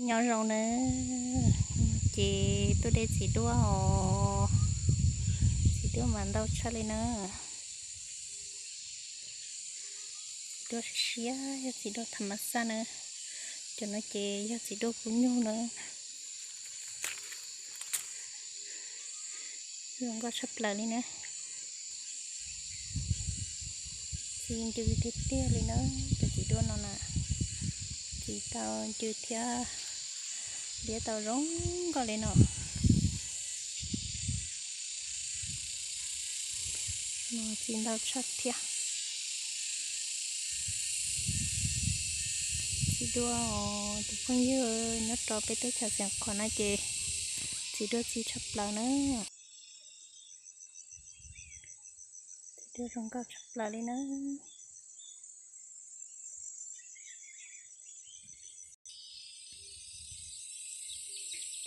Nyob zoo na, ces tuaj de txiv duaj os. Txiv duaj mas ntau tshaj li na. Txiv duaj siab siab, yog txiv duaj tham mas xaj na. Cov no ces yog txiv duaj kub nyuj na. Zoo nkauj tshaj plaws li na. Txi ncw tiag tiag li na, cov txiv duaj no na. Txi tau ncw thiab liab tau zoo nkauj li no. No txi ntau tshaj thiab. Txiv duaj, tus phooj ywg nyob rau peb teb chaws Xeev Khuam no ces txiv duaj txi tshaj plaws na. Txiv duaj zoo nkauj tshaj plaws li na.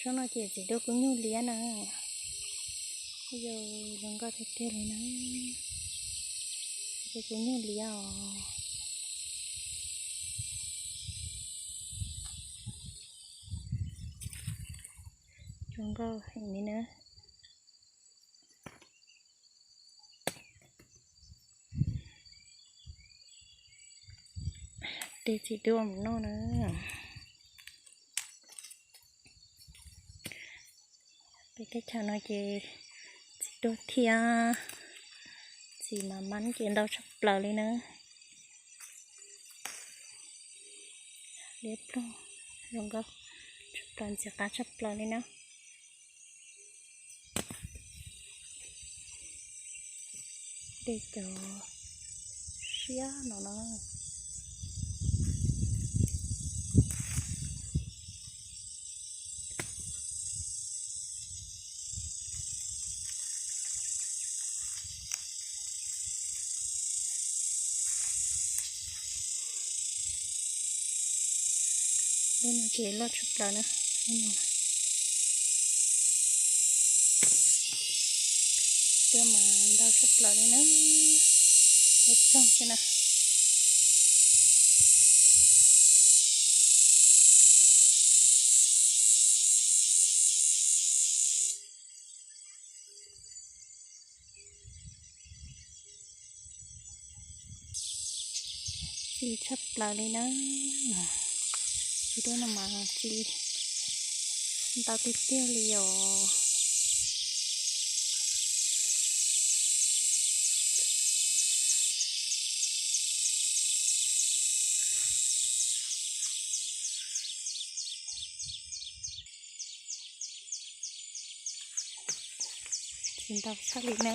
Tsob no ces txiv duaj kub nyuj liab na. Yog zoo nkauj tiag tiag li na. Txiv duaj kub nyuj liab os. Zoo nkauj heev li na. De txiv duaj mus noj na. Peb teb chaws no ces txiv duaj thiab txiv mas mab ces ntau tshaj plaws li na. Liab ploog zoo nkauj tshaj plaws, ntxim qab tshaj plaws li na. De cov siab no no. Lub no ces loj tshaj plaws na. Txiv duaj mas ntau tshaj plaws li na. Liab ploog xwb na. Txi tshaj plaws li na. Txiv duaj no mas txi ntau tiag tiag li os. Txi ntau tshaj li na.